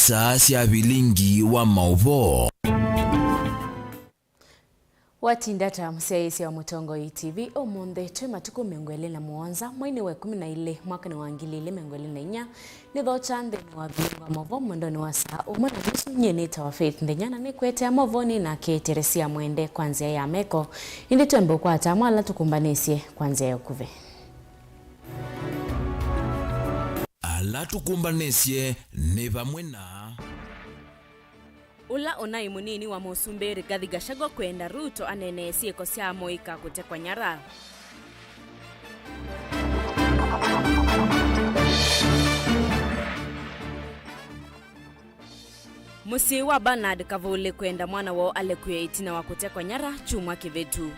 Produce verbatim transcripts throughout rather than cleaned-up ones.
Saa sya vilingi wa maũvoo. Watinda ta mũsyaĩĩsya wa Mũtongoi T V ũmũnthĩ, twĩ matukũ mĩongo ĩlĩ na mũonza, mweinĩ wa ĩkũmi na ilĩ, mwakanĩ wa ngili ilĩ mĩongo ĩlĩ na inya, nĩthokya nthĩnĩ wa vilingi wa maũvoo mwendonĩ wa saa ũmwe na nusu. Nyie nĩtawa Faith Nthenya, na nĩkũetea maũvoonĩ nake Teresia Mwende kwa nzĩa ya meko. Ĩndĩ twambe ũkwata amwe ala tũkũmbanĩsye kwa nzĩa ya ũkuvĩ. Ala tũkũmbanĩsye nĩ vamwe na. Ũla ũnaĩ mũnini wa mũsumbĩ Rigathi Gachagua kwenda Ruto aneenee syĩko sya amũika kũtekwa nyara. Mũsyĩ wa Bernard Kavuli kwenda mwana woo alekw'e ĩtina wa kũtekwa nyara kyumwa kĩvĩtu.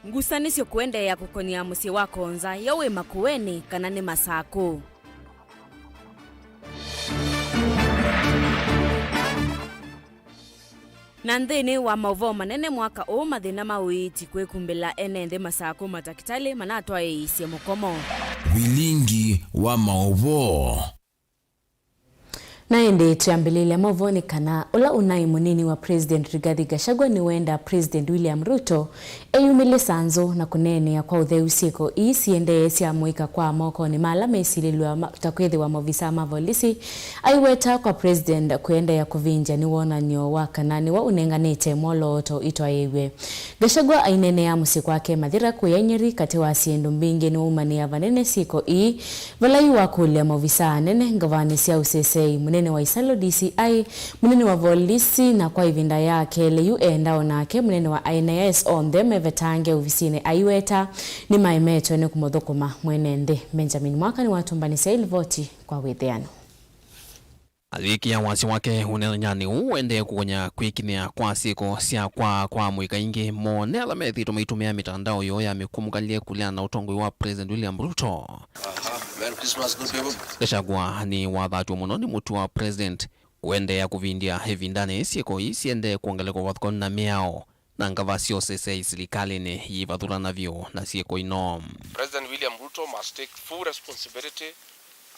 Ngusanĩsyo kũendeea kũkony'a mũsyĩ wa Konza, yo wĩ Makueni kana nĩ Masakũ? Na nthĩnĩ wa maũvoo manene mwaka ũũ, mathĩna ma ũiiti kwĩkumbĩla ene nthĩ Masakũ, matakĩtalĩ manatwaĩĩisye mũkomo. Vilingi wa maũvoo. Na ĩndĩ twĩambĩlĩlya maũvoonĩ kana ũla ũnaĩ mũnini wa President Rigathi Gachagua nĩwenda President William Ruto eyumĩlye sanzũ na kũneenea kwa ũtheu syĩko ii siendee sya mũika kwa mokonĩ ma ala mesilĩlw'a ma-, ta kwĩthĩwa maovisaa ma volisi. Aiweta kwa President kũendeea kũvindya nĩ wonany'o wa kana nĩwe ũnenganĩte mwolooto itwaĩĩw'e. Gachagua aineenea mũsyĩ kwake Mathira kũya Nyeri, katĩ wa syĩndũ mbingĩ nĩwaumanĩa vanene syĩko ii, vala yu wakũlya maovisaa anene, ngavanĩ sya ũsesei, mũnene wa isalu D C I, mũnene wa volisi, na kwa ĩvinda ya kelĩ yu enda o nake mũnene wa N I S, onthe mevetange ovisinĩ aiweta nĩmaemetwe nĩ kũmũthũkũma mwene nthĩ. Benjamin Mwaka nĩwatũmbanĩsya ĩlivoti kwa wĩthĩano. Ayĩkĩa wasya wake ũneenanyanĩ ũũ, ũendee kũkony'a kwĩkinyĩa kwa syĩko sya kwaa kwa amũika aingĩ, mone ala methĩĩtwe maitũmĩa mĩtandao yoo ya mĩkũmũkalye kũleana na ũtongoi wa President William Ruto. Merry Christmas, good people. Gachagua nĩwathatw'e mũno nĩ mũtuo wa President kũendeea kũvindya ĩvindanĩ syĩko ii siendee kwongeleka ũvathũkanu na mĩao na ngavasya ũsesei silikalĩnĩ yĩvathũlana vyũ na syĩko ino. President William Ruto must take full responsibility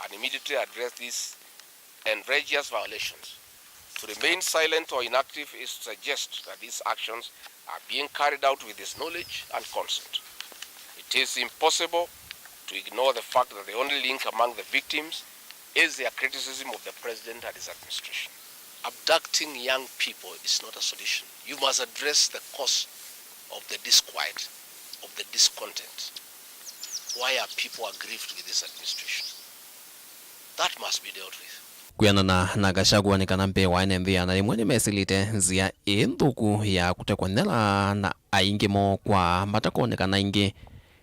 and immediately address these egregious violations. To remain silent or inactive is to suggest that these actions are being carried out with his knowledge and consent. It is impossible to ignore the fact that the only link among the victims is their criticism of the president and his administration. Abducting young people is not a solution. You must address the cause of the disquiet, of the discontent. Why are people aggrieved with this administration? That must be dealt with. Kwĩanana na Gachagua, nĩ kana mbee wa ene nthĩ ĩana yĩmwe nĩmesĩlĩte nzĩa ĩĩ nthũku ya kũtekwa nyara na aingĩ moo kwa matakonekana ĩngĩ.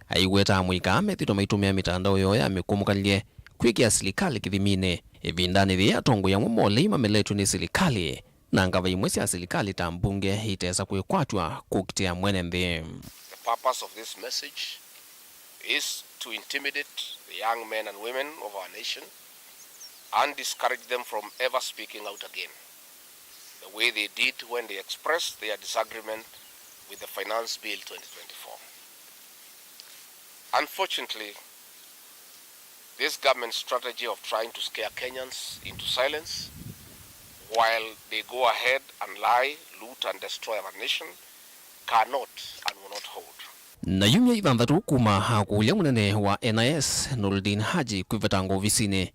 Aiweta amũika methĩtwe maitũmĩa mĩtandao yoo ya mĩkũmũkalye kwĩkĩa silikalĩ kĩthiminĩ. Ĩvindanĩ yĩĩ, atongoi amwe molei mameletw'e nĩ silikalĩ, na ngava imwe sya silikalĩ ta mbunge itesa kwĩkwatw'a kũkitĩa mwene nthĩ. The purpose of this message is to intimidate the young men and women of our nation and discourage them from ever speaking out again, the way they did when they expressed their disagreement with the Finance Bill twenty twenty-four. Unfortunately, this government's strategy of trying to scare Kenyans into silence while they go ahead and lie, loot and destroy our nation cannot and will not hold. Na yumya ithanthatũ kuma akũlya mũnene wa N I S Noordin Haji kwĩvetanga ovisinĩ,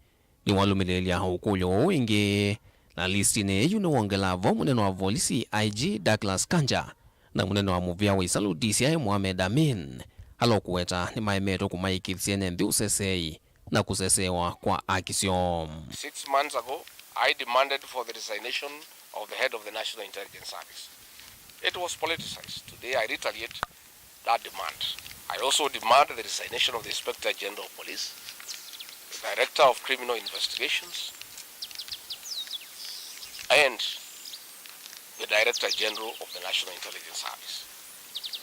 nĩwalũmĩlĩĩlya ũkũlyo ũũ ĩngĩ, na listinĩ ĩyu nĩwongela vo mũnene wa volisi I G Douglas Kanja na mũnene wa mũvĩa wa isalu D C I Mohamed Amin, ala ũkũweta nĩmaemetwe kũmaĩkĩĩthya ene nthĩ ũsesei na kũseseewa kwa aki syoo. Six months ago, I demanded for the resignation of the head of the National Intelligence Service. It was politicized. Today, I retaliate that demand. I also demand the resignation of the Inspector General of Police, the Director of Criminal Investigations, and the Director General of the National Intelligence Service.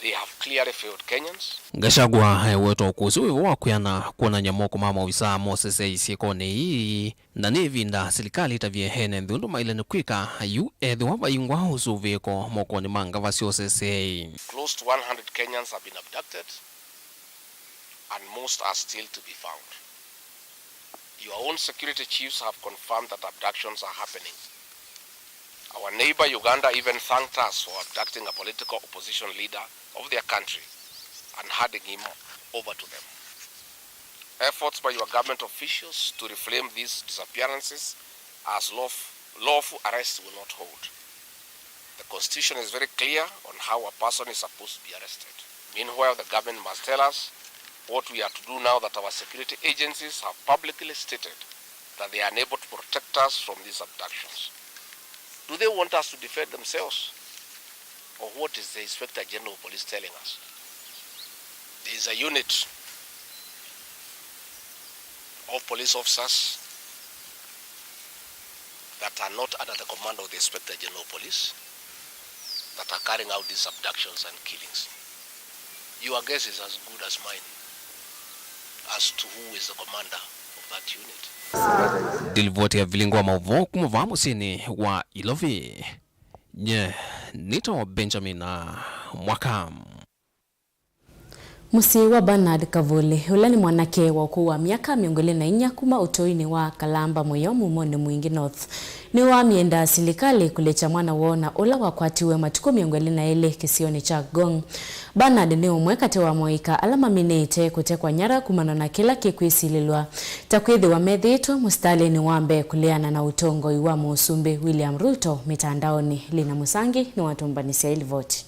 They have clearly failed Kenyans. Gachagua ewetwa ũkũsĩ wĩvo wa kwĩana kwonany'a moko ma maovisaa ma ũsesei syĩkonĩ ii, na nĩ ĩvinda silikalĩ ĩtavye ene nthĩ ũndũ maĩle nĩ kwĩka yu ethĩwa vaingwa ũsũvĩĩko mokonĩ ma ngava sya ũsesei. Close to one hundred Kenyans have been abducted. and most are still to be found. Your own security chiefs have confirmed that abductions are happening. Our neighbor Uganda even thanked us for abducting a political opposition leader of their country and handing him over to them. Efforts by your government officials to reframe these disappearances as lawf-, lawful arrests will not hold. The constitution is very clear on how a person is supposed to be arrested. Meanwhile, the government must tell us what we are to do now that our security agencies have publicly stated that they are unable to protect us from these abductions. Do they want us to defend themselves? Or what is the Inspector General of Police telling us? There is a unit of police officers that are not under the command of the Inspector General of Police that are carrying out these abductions and killings. Your guess is as good as mine as to who is the commander of that unit. Ndilivoti ya vilingo wa maũvoo kuma vaa mũsyĩnĩ wa Ilovi. Nye nĩtawa Benjamin Mwaka. Mũsyĩ wa Bernard Kavuli, ũla nĩ mwanake wa ũkũũ wa myaka mĩongo ĩlĩ na inya kuma ũtũinĩ wa Kalamba Mũyo Mumonĩ Mwingĩ North, nĩwamĩenda silikalĩ kũlekya mwana woo na ũla wakwatiwe matukũ mĩongo ĩlĩ na elĩ kĩsionĩ kya Ngong. Bernard nĩ ũmwe katĩ wa moika ala maminĩĩte kũtekwa nyara kumana na kĩla kĩkwĩsilĩlwa ta kwĩthĩwa methĩĩtwe mũsitalĩnĩ wa mbee kũleana na ũtongoi wa Mũsumbĩ William Ruto mĩtandaonĩ. Lina Mũsangi nĩwatũmbanĩsya ĩlivoti.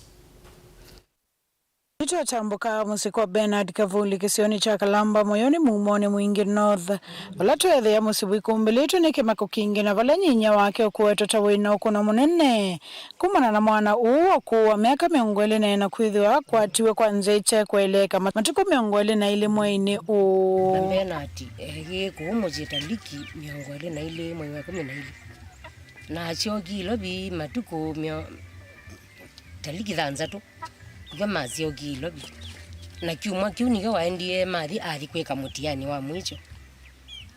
Nĩtwatambũka mũsyĩ kwa Bernard Kavuli kĩsionĩ kya Kalamba Mũyonĩ Mumonĩ Mwingĩ North, vala tweethĩa mũsyĩ wĩkũmbĩlĩtwe nĩ kĩmako kingĩ, na vala nyinyia wake ũkũetwe ta wĩna ũkũno mũnene kumana na mwana ũũ wa ũkũũ wa myaka mĩongo ĩlĩ na ĩna kwĩthĩwa akwatiwe kwa nzĩa ĩtekũeleeka ma-, matukũ mĩongo ĩlĩ na ilĩ mweinĩ ũũ. Na Bernard eĩ kũu mũsyĩ taliki mĩongo ĩlĩ na ilĩ mwei wa ĩkũmi na ilĩ, na asyokie Ilovi matukũ mĩo-, taliki thanthatũ. Nĩkyo masyokie Ilovi. Na kyumwa kĩu nĩkyo waendie mathi athi kwĩka mũtiani wa mwisho.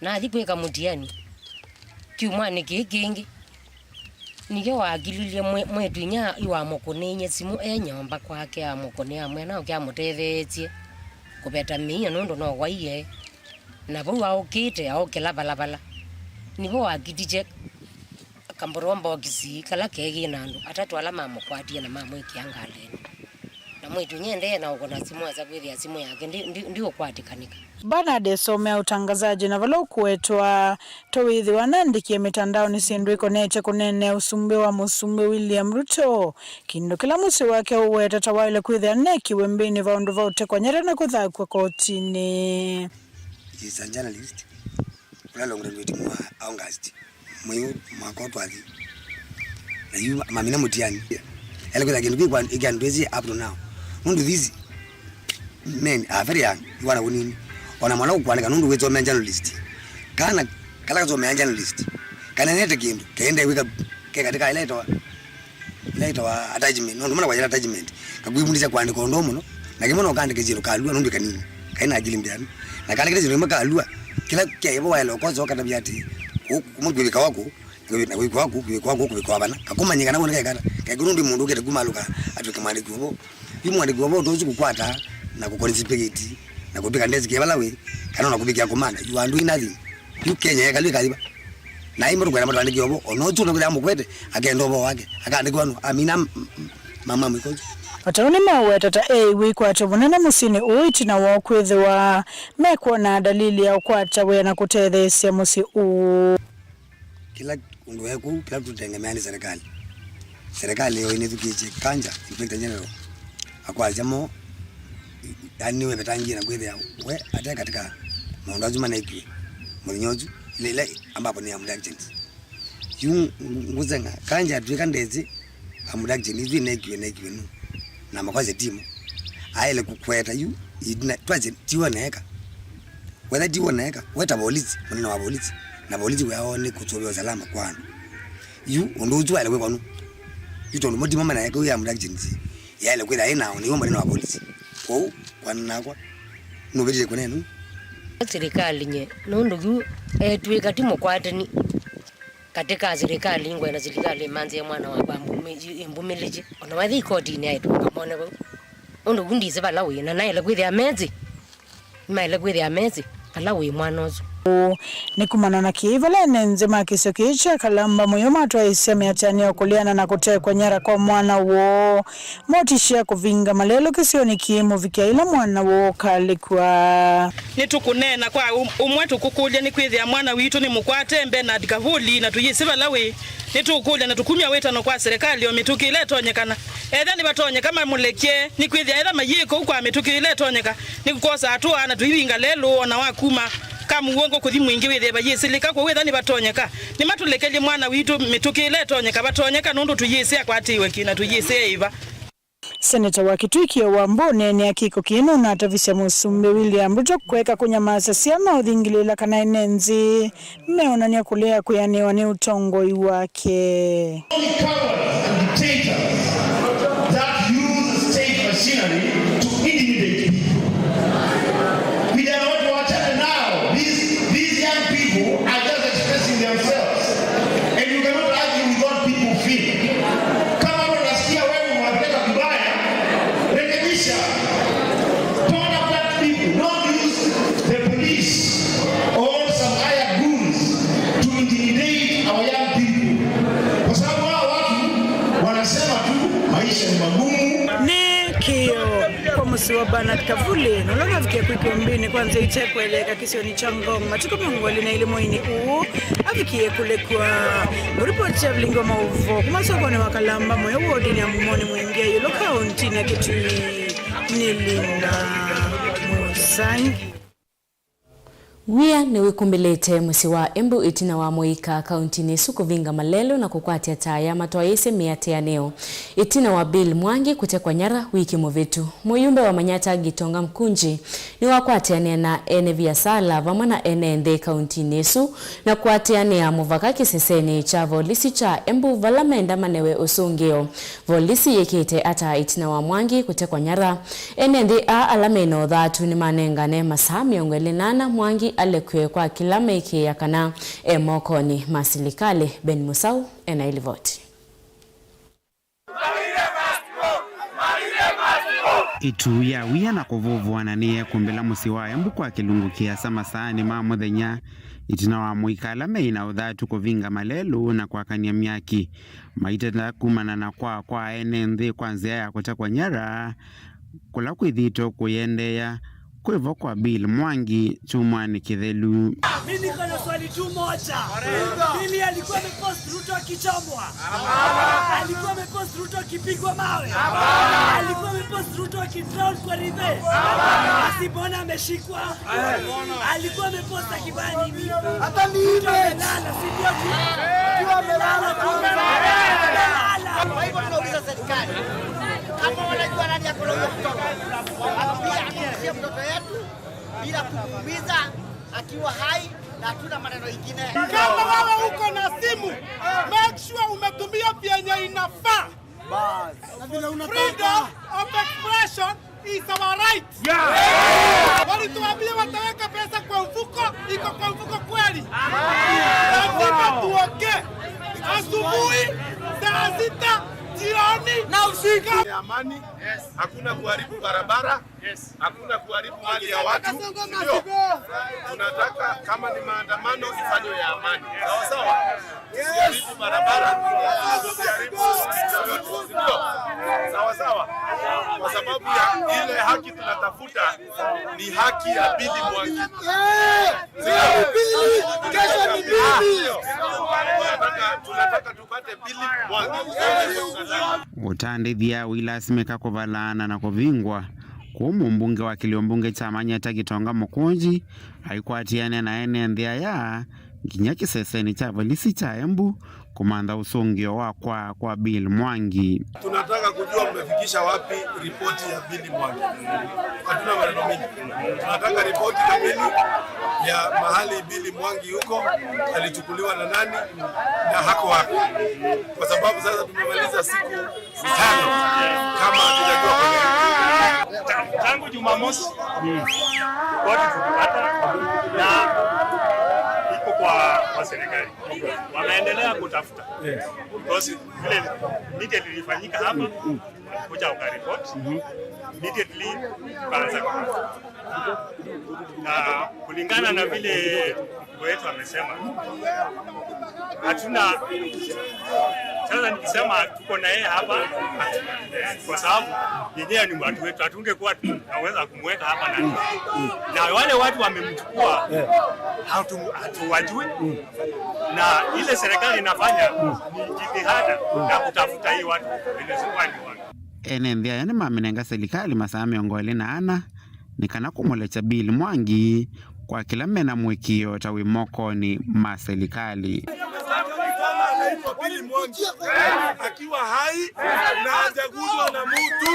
Na athi kwĩka mũtiani, kyumwanĩ kĩĩ kĩngĩ, nĩkyo wakililye mwĩ-, mwĩĩtu inyia ĩwamũkũnĩie simũ e nyũmba kwake, amũkũnĩa amwĩa na ũke amũtetheesye kũveta mĩio nũndũ no waie. Na vau aũkĩte, aũkĩla valavala. Nĩvo wakitisye kamborombox kala keĩ na andũ atatũ ala mamũkwatie na mamwĩkĩa ngalĩnĩ. Na mwĩĩtu nyendee na ũkũna simũ asa kwĩthĩa simũ yake ndi-, ndi-, ndiũkwatĩkanĩka. Bernard esomea ũtangazaji na vala ũkũetwa, tũwĩthĩwa nandĩkie mĩtandaonĩ syĩndũ ikonetye kũneenea ũsumbĩ wa Mũsumbĩ William Ruto, kĩndũ kĩla mũsyĩ wake ũweta ta waĩle kwĩthĩa nekiwe mbĩnĩ va ũndũ va ũtekwa nyara na kũthakw'a kotinĩ. He is a journalist. Ũla long graduate mwa August. Mwei ũũ mwaka ũũ twathi. Na yu mamina mũtiani. Ele kwĩtha kĩndũ kĩkwa ĩkĩandwĩsie up to now. Nũndũ these men are very young. Yu wana ũnini. Ona mwana ũkwandĩka nũndũ wĩsomea journalist. Kana kala kasomea journalist. Kana nete kĩndũ. Kende wĩka ke katika ĩla ĩtawa ĩla ĩtawa attachment, nũndũ mana kwanyala attachment, kakwĩvundĩsya kũandĩka ũndũ mũno, na kĩmwe no kaandĩke syĩndũ kalua nũndũ kanini, kaĩ na akili mbeanu, na kaandĩkĩte syĩndũ imwe kalua, kĩla kyaĩvo waĩle ũkosa ũkatavya atĩ, kũmwe kwĩvĩka waku, na kwĩvĩka waku, kwĩvĩka waku, kwĩvĩka wavana, kakumanyĩka na woneka kata, kaĩkũ nũndũ mũndũ ũkĩte kuma alũka atw'ĩke mwandĩki ũvoo. Yu mwandĩki ũvoo tũsu kũkwata na kũconspirate na kũtw'ĩka ndesĩkĩe vala wĩ, kana ona kũvikĩa kũmanda, you are doing nothing. Yu Kenya ĩkalũ ĩkathi va? Na aimba tũkwenda matũandĩkĩe ũvoo, ona ũsu ũnakwĩthĩa amũkwete, akenda ũvoo wake, akaandĩkĩwa nũ? Amina m-, m-, mama mwĩka ũsu. O ta ũu nĩmeweta ta eĩw'e ikwatyo mũnene mũsyĩnĩ ũũ ĩtina woo kwĩthĩwa mekwona dalili ya ũkwata wĩa na kũtetheesya mũsyĩ ũũ. Kĩla ũndũ wĩ kũu, kĩla tũtengemeaa nĩ serikali. Serikali yo ĩnĩthukĩĩsye Kanja, Inspector General, akwasya mo, yani nĩwevetangie na kwĩthĩa we ate katika maũndũ asu manekiwe mũthenya ũsu, ila, ila ambapo nĩ abductions. Yu ngũseng'a, Kanja atw'ĩka ndesĩ abduction isu inekiwe, nekiwe nũ? Na makwasya timo. Aĩle kũkweta yu, itina, twasye tiwoneka. Wetha ti woneka, weta volisi, mũnene wa volisi, na volisi wĩao nĩ kũsũvĩa ũsalama kwa andũ. Yu ũndũ ũsu waĩle kwĩkwa nũ? Yu tondũ mo timo manaeka wĩa abductions, yaĩle kwĩthĩa ĩ nao, nĩw'o mũnene wa volisi. Kwoou, kwana nakwa, nũvĩtĩte kũnena nũ? Silikalĩ nye, nũndũ yu etw'ĩka ti mũkwatani katĩ ka silikalĩ, ngwenda silikalĩ ĩmanthĩe mwana wakwa mbumĩ-, ĩmbumĩlĩkye. Ona wetha ikotinĩ aĩtũka mone vau. Nũndũ vu ndisĩ vala wĩ, na naĩle kwĩthĩa mesĩ. Nĩmaĩle kwĩthĩa mesĩ vala wĩ mwana ũsu. Ũũ nĩ kumana na kĩĩ vala ene nthĩ ma kĩsio kĩĩ kya Kalamba Mũyo matwaĩĩsya mĩatĩanĩo kũleana na kũtekwa nyara kwa mwana woo. Motisya kũvinga malelũ kĩsionĩ kĩĩ mũvikĩa ĩla mwana woo ũkalĩkw'a. Nĩtũkũneena kwa ũ- ũmwe tũkũkũlya nĩkwĩthĩa mwana witũ nĩ mũkwate, Bernard Kavuli, na tũyĩsĩ vala wĩ. Nĩtũũkũlya na tũkumya wĩtano kwa serikali o mĩtũkĩ ĩla ĩtonyekana. Ethĩa nĩvatonyeka mamũlekye, nĩkwĩthĩa ethĩa mayĩka ũu kwa mĩtũkĩ ĩla ĩtonyeka, nĩkũkosa atũaa na tũivinga lelũ o na wa kuma kamũw'ongo kũthi mwingĩ wĩthĩe vayĩsĩlĩka. Kwoou ethĩa nĩvatonyeka, nĩmatũlekelye mwana witũ mĩtũkĩ ĩla ĩtonyeka vatonyeka, nũndũ tũyĩsĩ akwatĩĩwe kĩ na tũyĩsĩ e ĩva. Seneta wa Kitui Kĩeo Wambua ũneenea kĩko kĩĩ nũnatavisye Mũsumbĩ William Ruto kũeka kũnyamasya syana ũthingĩlĩĩla kana ene nthĩ meonany'a kũlea kwĩanĩwa nĩ ũtongoi wake. Only cowards and dictators that use state machinery to intimidate people. Vijana wetu wachane nao. These, these young people are just expressing themselves. And you cannot argue with what people feel. Kama unasikia wewe unapeleka vibaya, rekebisha. Don't attack people. Don't use the police or some hired goons to intimidate our young people. Kwa sababu hawa watu wanasema tu maisha ni magumu. Nĩ kĩo kwa mũsyĩ wa Bernard Kavuli, na ũla ũnavikie kwĩkĩwa mbĩnĩ kwa nzĩa itekweleka kĩsionĩ kya Ngong matukũ mĩongo ĩlĩ na ĩlĩ mweinĩ ũũ, avikie kũlekw'a. Mũripoti ya vilingi wa maũvoo kuma sokonĩ wa Kalamba Mũyo wodinĩ ya Mumoni Mwingĩ Ayũlũ kaũntinĩ ya Kitui nĩ Linda Mũsangi. Wia nĩwĩkumbĩlĩte mũsyĩ wa Embu ĩtina wa mũika kaũntinĩ ĩsu kũvinga malelũ na kũkwatya taya matwaĩĩsye mĩatĩanĩo ĩtina wa Bill Mwangi kũtekwa nyara wiki mũvĩtu. Mũyumbe wa Manyata Gitonga Mkunji nĩwakwatĩanĩa na ene viasala vamwe na ene nthĩ kaũntinĩ ĩsu na kũatĩanĩa mũvaka kĩsesenĩ kya volisi kya Embu vala menda manewe ũsũngĩo. Volisi yĩkĩte ata ĩtina wa Mwangi kũtekwa nyara? Ene nthĩ aa ala me na ũthatu nĩmanengane masaa mĩongo ĩlĩ na ana Mwangi alekw'e kwa kĩla meĩkĩĩa kana e mokonĩ ma silikalĩ. Ben Musau e na ĩlivoti. Ĩtu ya wia na kũvũvũana nĩyekumbĩla mũsyĩ wa Embu kwa kĩlungu kĩasa masaanĩ ma mũthenya, ĩtina wa mũika ala meĩ na ũthatu kũvinga malelũ na kwakany'a myaki. Maitenda kumana na kwaa kwa ene nthĩ kwa nzĩa ya kũtekwa nyara, kũla kwĩthĩĩtwe kũiendeea kwĩvo kwa Bill Mwangi kyumwanĩ kĩthelu. Mi niko na swali tu moja. Bill alikuwa amepost Ruto akichomwa? Alikuwa amepost Ruto akipigwa mawe? Alikuwa amepost Ruto akidrown kwa river? Basi mbona ameshikwa? Alikuwa amepost akifanya nini? Hata ni amelala, si ndio? Akiwa amelala tu. Amelala. Kwa hivyo tunauliza serikali, kama wanajua nani ako na huyo mtoto, waambie atuachie mtoto yetu bila kumuumiza akiwa hai, na hatuna maneno ingine. Kama wewe uko na simu, make sure umetumia vyenye inafaa. Freedom of expression is our right. Walituambia wataweka pesa kwa mfuko, iko kwa mfuko kweli? Lazima tuongee. Asubuhi, saa sita, jioni na usiku. Ya amani, hakuna kuharibu barabara. Hakuna kuharibu mali ya watu, ndio? Tunataka kama ni maandamano ifanywe ya amani. Sawa sawa? Usiharibu barabara, usiharibu, ndio? Sawa sawa? Kwa sababu ya ile haki tunatafuta ni haki ya Bill Mwangi. Ndio? Kesho ni Bill. Tunataka, tunataka tupate Bill Mwangi. Ũtandĩthya ũilasimĩka kũvalaana na kũvingwa, kwoou mũmbunge wa kĩlio mbunge kya Manyata Gitonga Mũkũnji aikwatĩanĩa na ene nthĩ aya nginya kĩsesenĩ kya volisi kya Embu kũmantha ũsũngĩo wa kwaa kwa Bill Mwangi. Tunataka kujua mmefikisha wapi ripoti ya Bill Mwangi. Hatuna maneno mengi. Tunataka ripoti kamili ya mahali Bill Mwangi yuko, alichukuliwa na nani na hako wapi, kwa sababu sasa tumemaliza siku tano kama hatujajua kwenye. Ta- tangu Jumamosi ripoti tulipata na iko kwa, kwa serikali, wanaendelea kutafuta, because vile meeting ilifanyika hapa, kuja ukaripoti. Immediately tukaanza kazi. Na kulingana na vile mkuu wetu amesema, hatuna, sasa nikisema tuko na yeye hapa, kwa sababu yenyewe ni watu wetu, hatungekuwa tunaweza kumweka hapa na, na wale watu wamemchukua, hatu-, hatuwajui. Na ile serikali inafanya ni jitihada ya kutafuta hii watu, Venezuela ni watu. Ene nthĩ aya nĩmamĩnenga silikalĩ masaa mĩongo ĩlĩ na ana nĩ kana kũmũlekya Bill Mwangi kwa kĩla mena mũĩkĩĩo ta wĩ mokonĩ ma silikalĩ. Akiwa hai na hajaguswa na mtu.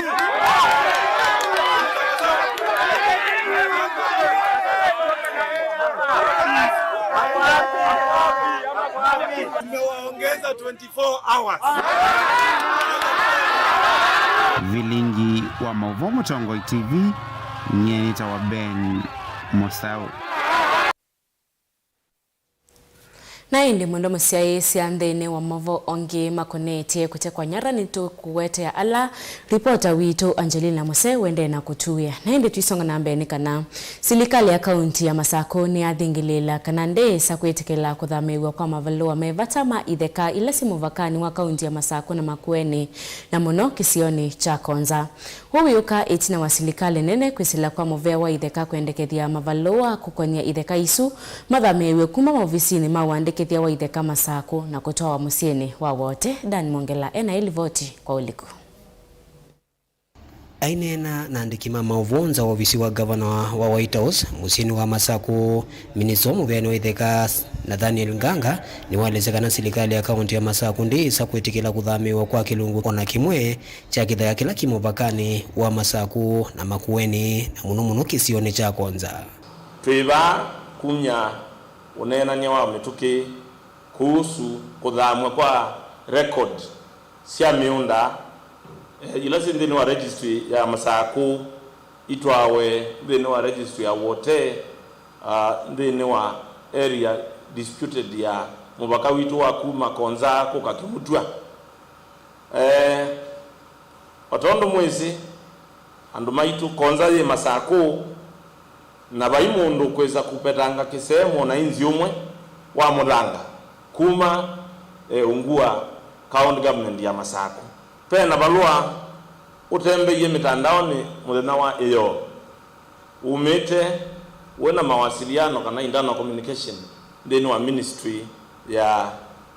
Tumewaongeza twenty-four hours. Vilingi wa maũvoo Mũtongoi T V, nyie nĩtawa Ben Mũsaũ. Na ĩndĩ mwendwa mũsyaĩĩsya, nthĩnĩ wa maũvoo angĩ makonetye kũtekwa nyara, nĩtũkũwetea ala ripota witũ Angelina Muse wendee na kũtũĩa. Na ĩndĩ tũisonga na mbee, nĩ kana silikalĩ ya kaunti ya Masakũ nĩyathingĩlĩĩla kana ndĩĩsa kwĩtĩkĩla kũthamĩĩw'a kwa mavalũa me vata ma itheka ila syĩ mũvakanĩ wa kaunti ya Masakũ na Makueni, na mũno kĩsionĩ kya Konza. Ũũ wĩũka ĩtina wa silikalĩ nene kwĩsĩla kwa mũvea wa itheka kwendekethya mavalũa kũkony'a itheka isu mathamĩĩw'e kuma maovisinĩ ma ũandĩkĩthya wa itheka Masakũ na kũtwawa mũsyĩnĩ wa Wote. Dan Mwongela ena ĩlivoti kwa ũliku. Aineena na andĩki ma maũvoo nza wa ovisi wa gavana wa, wa White House mũsyĩnĩ wa Masakũ, minista wa mũveani wa itheka Nathaniel Nganga nĩwaelesya kana silikalĩ ya kaunti ya Masakũ ndĩĩsa kwĩtĩkĩla kũthamĩĩw'a kwa kĩlungu ona kĩmwe kya kĩtheka kĩla kĩ mũvakanĩ wa Masakũ na Makueni, na mũno mũno kĩsionĩ kya Konza. Twĩ vaa kumya ũneenany'a wa mĩtũkĩ kũhusu kũthamw'a kwa record sya mĩũnda, eh, ila syĩ nthĩnĩ wa registry ya Masakũ itwawe nthĩnĩ wa registry ya Wote, ah, nthĩnĩ wa area disputed ya mũvaka witũ wa kuma Konza kũka Kĩmũtw'a. Eh, o tondũ mwĩsĩ, andũ maitũ, Konza yĩ Masakũ, na vai mũndũ ũkwĩsa kũpetanga kĩsee mwona inzi ũmwe wa mũthanga kuma, eh, ungu wa county government ya Masakũ. Ve na valũa ũtembeie mĩtandaonĩ mũthenya wa ĩyoo. Umĩte wĩ na mawasiliano kana internal communication nthĩnĩ wa ministry ya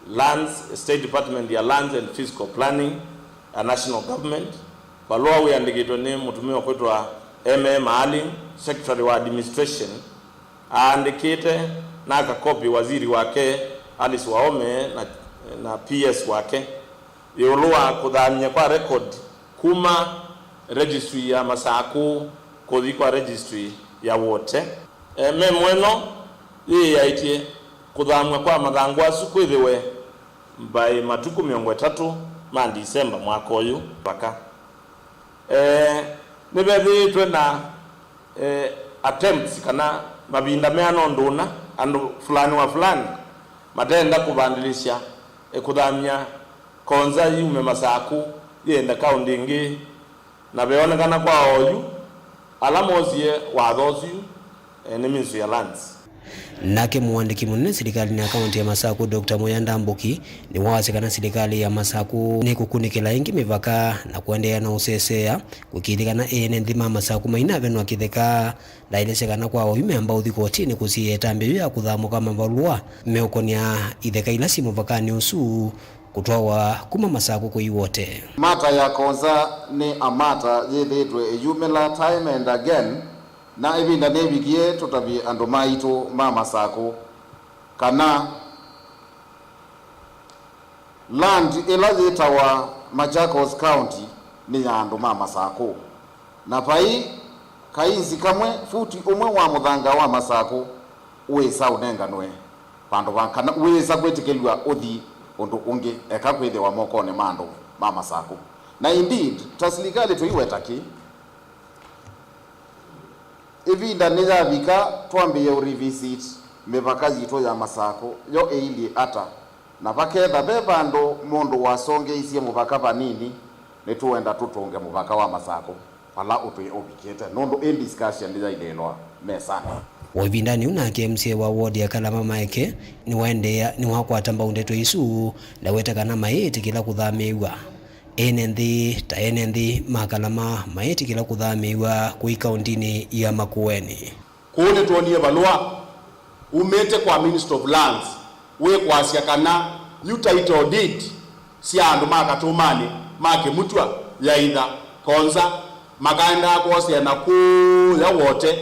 lands, State Department ya Lands and Physical Planning ya national government. Valũa wĩandĩkĩtwe nĩ mũtumĩa ũkwĩtwa M A Maalim, secretary wa administration, aandĩkĩte na akakopi waziri wake Alice Wahome na, na P S wake ĩũlũ wa kũthamya kwa record kuma registry ya Masakũ kũthi kwa registry ya Wote. E, memo ĩno yĩĩaĩtye kũthamw'a kwa mathangũ asu kwĩthĩwe mbaĩ matukũ mĩongo ĩtatũ ma Ndisemba mwaka ũyũ vaka. E, nĩvethĩĩtwe na, e, attempts kana mavinda meana ũndũ ũna andũ fulani wa fulani matenda kũvandĩlĩsya, e, kũthamya Konza yume Masakũ yĩende kaũndĩ ĩngĩ, na veonekana kwa oyu ala moosie watho ũsu, eh, nĩ Ministry ya Lands. Nake mũandĩki mũnene silikalĩnĩ ya kaũntĩ ya Masakũ, Doctor Muya Ndambuki, nĩwawasya kana silikalĩ ya Masakũ nĩkũkunĩkĩla ĩngĩ mĩvaka na kũendeea na ũseseea kũkĩĩthya kana ene nthĩ ma Masakũ mainavenwa kĩtheka. Ndaelesya kana kwa oyu meamba ũthi kotinĩ kũsiĩĩa ĩtambya yĩu ya kũthamũka mavalũa meũkonĩa itheka ila syĩ mũvakanĩ ũsu kũtwawa kuma Masakũ kũi Wote. Mata ya Konza nĩ a mata yĩthĩĩtwe ĩyumĩla time and again, na ĩvinda nĩvikie tũtavye andũ maitũ ma Masakũ kana land ĩla yĩtawa Machakos County nĩ ya andũ ma Masakũ, na vai kainzi kamwe, futi ũmwe wa mũthanga wa Masakũ wĩsa ũnenganwe vandũ va, kana wĩsa kwĩtĩkĩlw'a ũthi ũndũ ũngĩ, eka kwĩthĩwa mokonĩ ma andũ ma Masakũ. Na indeed, ta silikalĩ tũiweta kĩ, ĩvinda nĩyavika twambĩĩe ũ revisit mĩvaka yitũ ya Masakũ, yo ĩilyĩ ata, na vaketha ve vandũ mũndũ wasongeisye mũvaka vanini, nĩtũenda tũtũnge mũvaka wa Masakũ. vala ũtwĩe ũvikĩte, nũndũ ĩ discussion yailĩĩlwa mesanĩ. O ĩvindanĩ yĩu nake M C A wa ward ya Kalama Maeke nĩwaendeea nĩwakwata mbau ndeto isu, ndaweta kana mayĩtĩkĩla kũthamĩĩw'a. Ene nthĩ ta ene nthĩ ma Kalama mayĩtĩkĩla kũthamĩĩw'a kũi kaũntinĩ ya Makueni. Kũu nĩtwonie valũa umĩte kwa Ministry of Lands wĩ kwasya kana yu title deed sya andũ ma Katũmanĩ ma Kĩmutwa, Yaitha, Konza makaendaa kwosea na kũũya Wote.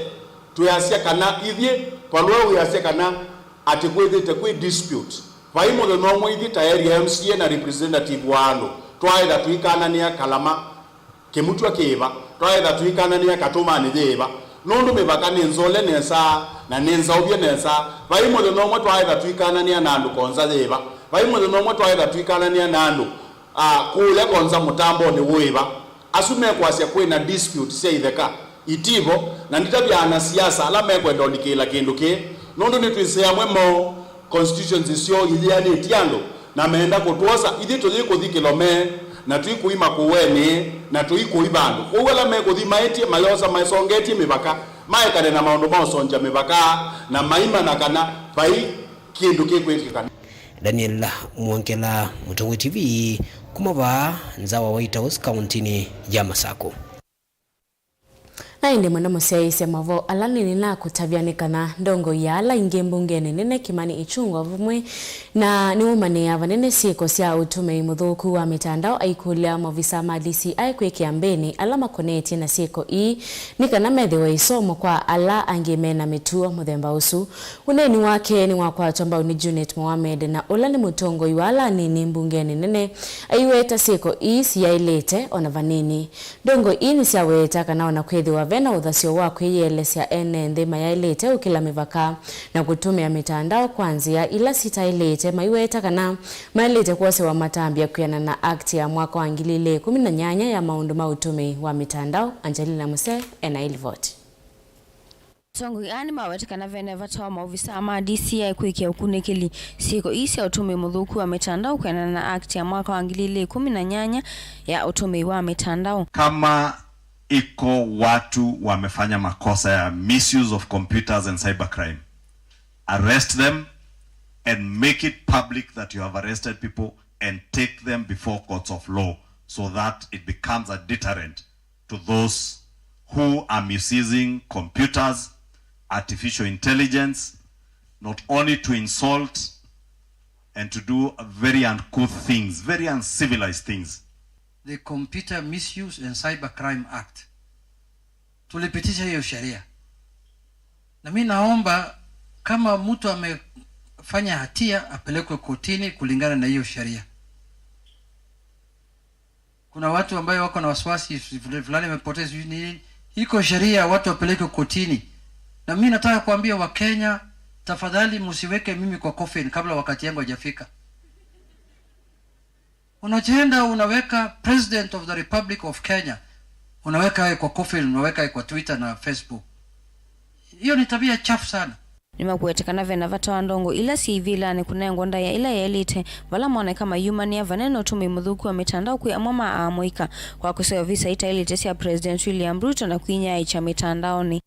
Twĩasya kana ithyĩ valũa wĩasya kana atĩ kwĩthĩte kwĩ dispute. Vai mũthenya ũmwe ithyĩ ta area M C A na representative wa andũ twaĩtha tũikananĩa Kalama Kĩmutwa kĩĩva, twaetha tũikananĩa Katũmanĩ yĩĩva, nũndũ mĩvaka nĩ nzole nesa na nĩ nzaũvye nesa. Vai mũthenya ũmwe twaetha tũikananĩa na andũ Konza yĩĩva, vai mũthenya ũmwe twaetha tũikananĩa na andũ, a, kũũya Konza mũtambonĩ wũĩva. Asu mekwasya kwĩna dispute sya itheka itivo, na nditavya anasiasa ala mekwenda ũlikĩĩla kĩndũ kĩĩ, nũndũ nĩtwĩsĩ amwe moo constituency syoo iyĩanĩtye andũ, na meenda kũtwosa ithyĩ tũyĩkũthi Kĩlome, na tũikũi Makueni, na tũikũi vandũ. Kwoou ala mekũthi maĩtye, mayosa masongetye mĩvaka, maekane na maũndũ ma ũsongya mĩvaka, na maimana kana vai kĩndũ kĩkwĩkĩka. Daniel Mwongela, Mũtongoi T V, kuma vaa nza wa White House, kaũntinĩ ya Masakũ. Na ĩndĩ mũno mũsyaĩĩsya mavoo ala nĩnĩnakũtavya nĩ kana ndongoi ya ala aingĩ mbungenĩ nene Kimani Ichung'wah vamwe na nĩwũmanĩaa vanene syĩko sya ũtũmĩi mũthũku wa mĩtandao aikũlya maovisaa ma D C I kwĩkĩa mbĩnĩ ala makonetye na syĩko ii nĩ kana methĩwe ĩsomo kwa ala angĩ me na mĩtuo mũthemba ũsu. Ũneeni wake nĩwakwatwa mbau nĩ Junet Mohamed, na ũla nĩ mũtongoi wa ala anini mbungenĩ nene, aiweta syĩko ii siyaĩlĩte o na vanini. Ndongoi ii nĩsyaweta kana o na kwĩthĩwa ve na ũthasyo wa kwĩyĩelesya, ene nthĩ mayaĩlĩte ũkĩla mĩvaka na kũtũmĩa mĩtandao kwa nzĩa ila sitaĩlĩte, maiweta kana maĩlĩte kwosewa matambya kwĩanana na Act ya mwaka wa ngili ilĩ ikũmi na nyanya ya maũndũ ma ũtũmĩi wa mĩtandao. Angelina Musee e na ĩ livoti. Atongoi aa nĩmawete kana ve na vata wa maovisaa ma D C I kwĩkĩa ũkunĩkĩli syĩko ii sya ũtũmĩi mũthũku wa mĩtandao kwĩanana na Act ya mwaka wa ngili ilĩ ikũmi na nyanya ya ũtũmĩi wa mĩtandao. Kama iko watu wamefanya makosa ya misuse of computers and cybercrime, arrest them and make it public that you have arrested people and take them before courts of law so that it becomes a deterrent to those who are misusing computers, artificial intelligence, not only to insult and to do very uncouth things, very uncivilized things. The Computer Misuse and Cybercrime Act. Tulipitisha hiyo sheria. Na mi naomba kama mtu amefanya hatia apelekwe kotini kulingana na hiyo sheria. Kuna watu ambayo wako na wasiwasi, fulani amepotea, sijui nini. Iko sheria, watu wapelekwe kotini. Na mimi nataka kuambia Wakenya, tafadhali msiweke mimi kwa coffin kabla wakati yangu haijafika. Unajienda unaweka President of the Republic of Kenya, unaweka yeye kwa coffin, unaweka yeye kwa Twitter na Facebook. Hiyo ni tabia chafu sana. Nĩmakwete kana ve na vata wa ndongoi ila syĩ ivĩlanĩ kũnengwa ndaĩa ila yaĩlĩte vala moneka mayumanĩa vanene na ũtũmĩi mũthũku wa mĩtandao kwĩ amwe ma aamũika kwa kũseo visa itaĩlĩte sya President William Ruto na kwĩnyaaĩkya mĩtandaonĩ.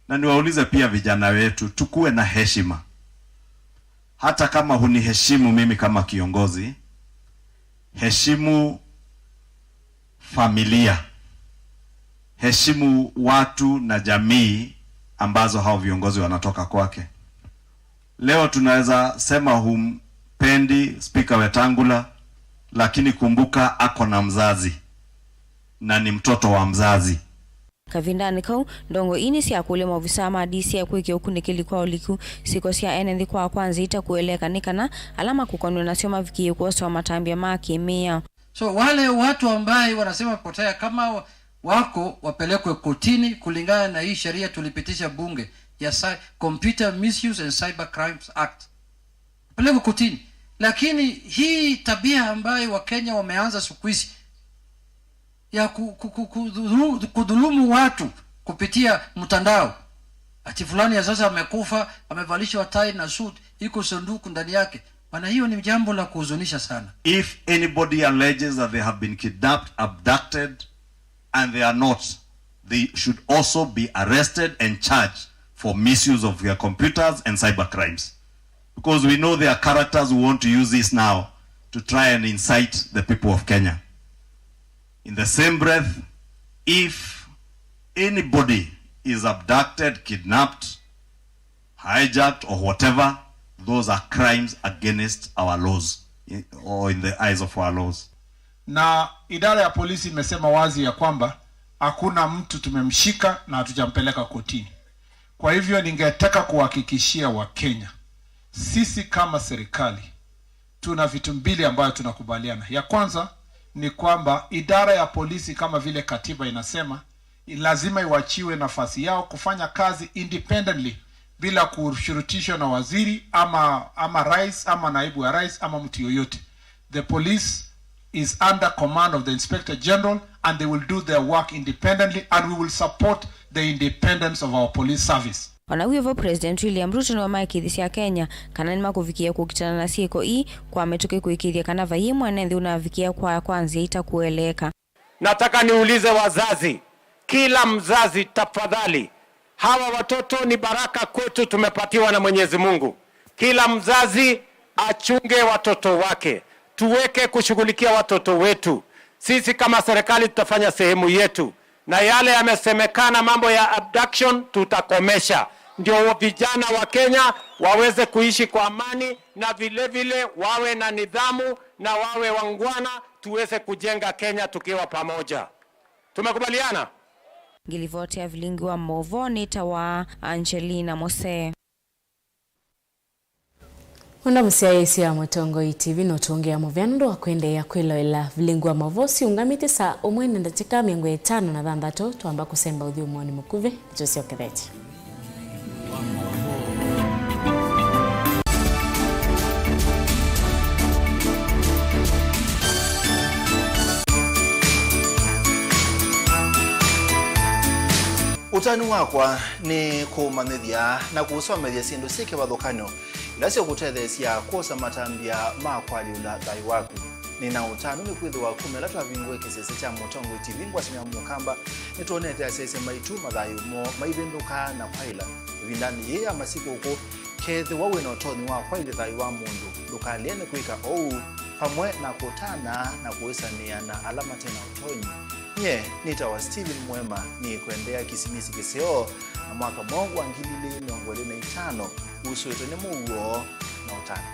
Na niwaulize pia vijana wetu, tukuwe na heshima. Hata kama huniheshimu mimi kama kiongozi, heshimu familia, heshimu watu na jamii ambazo hao viongozi wanatoka kwake. Leo tunaweza sema humpendi Spika Wetangula, lakini kumbuka ako na mzazi na ni mtoto wa mzazi. Kavindanĩ kau, ndongoi ii nĩsyakũlya maovisaa ma D C I kwĩkĩa ũkunĩkĩli kwa ũliku syĩko sya ene nthĩ kwa kwa nzĩa itakũeleeka nĩ kana ala makũkonw'a nasyo mavikĩĩe kwosewa matambya ma kĩ-mĩao. So wale watu ambaye wanasema potea, kama wa-, wako, wapelekwe kotini kulingana na hii sheria tulipitisha bunge ya Cy-, Computer Misuse and Cyber Crimes Act. Wapelekwe kotini. Lakini hii tabia ambayo Wakenya wameanza siku hizi ya ku-, ku-, ku-, kudhulu-, kudhulumu watu kupitia mtandao, ati fulani ya sasa amekufa, amevalishwa tai na suit, iko sanduku ndani yake. Bana, hiyo ni jambo la kuhuzunisha sana. If anybody alleges that they have been kidnapped, abducted, and they are not, they should also be arrested and charged for misuse of their computers and cyber crimes. Because we know there are characters who want to use this now to try and incite the people of Kenya. In the same breath, if anybody is abducted, kidnapped, hijacked or whatever, those are crimes against our laws, i-, or in the eyes of our laws. Na idara ya polisi imesema wazi ya kwamba hakuna mtu tumemshika na hatujampeleka kotini. Kwa hivyo ningetaka kuhakikishia Wakenya, sisi kama serikali tuna vitu mbili ambayo tunakubaliana. Ya kwanza ni kwamba idara ya polisi, kama vile katiba inasema, lazima iwachiwe nafasi yao kufanya kazi independently, bila kushurutishwa na waziri ama, ama rais ama naibu wa rais ama mtu yoyote. The police is under command of the Inspector General and they will do their work independently and we will support the independence of our police service. O na wĩ vo, President William Ruto nĩwamakĩthisye Akenya kana nĩmakũvikĩĩa kũkitana na syĩko ii kwa mĩtũkĩ kũĩkĩĩthya kana vaiĩ mwene nthĩ ũnavikĩa kwaya kwa nzĩa itakũeleeka. Nataka niulize wazazi, kila mzazi tafadhali, hawa watoto ni baraka kwetu, tumepatiwa na Mwenyezi Mungu. Kila mzazi achunge watoto wake, tuweke kushughulikia watoto wetu. Sisi kama serikali tutafanya sehemu yetu, na yale yamesemekana mambo ya abduction tutakomesha, ndio vijana wa Kenya waweze kuishi kwa amani na vile vile wawe na nidhamu na wawe wangwana, tuweze kujenga Kenya tukiwa pamoja. Tumekubaliana? Ngĩlivoti ya vilingi wa maũvoo nĩtawa Angelina Mose. Ũndũ mũsyaĩĩsya Mũtongoi T V nũtũngĩa mũvea nũndũ wa kwendeea kwĩloela vilingi wa maũvoo siũngamĩte saa ũmwe na ndatĩka mĩongo ĩtano na thanthatũ. Twamba kũsemba ũthyũmũonĩ mũkuvĩ, nĩtũsyokethetye. Ũtanu wakwa nĩ kũũmanyĩthya na kũũsomethya syĩndũ syĩ kĩvathũkany'o ila syĩkũtetheesya kwosa matambya ma kũalyũla thayũ waku. Nĩ na ũtanu nĩkwĩthĩwa kuma ĩla twavingũe kĩsese kya Mũtongoi T V ngwatanĩo ya Mũkamba, nĩtwonete asyaĩĩsya maitũ mathayũ moo maivĩndũkaa na kwaĩla. Ĩvindanĩ yĩĩ ya masikũkũ, kethĩwa wĩ na ũtonyi wa kwaĩlya thayũ wa mũndũ, ndũkalea nĩ kwĩka ũu, vamwe na kũtana na kũĩsanĩa na ala mate na ũtonyi. Nyie nĩtawa Stephen Mwema, nĩkwendeea Kĩsimisi kĩseo na mwaka mweũ wa ngili ilĩ mĩongo ĩlĩ na itano wusũĩtwe nĩ mũuo na ũtanu.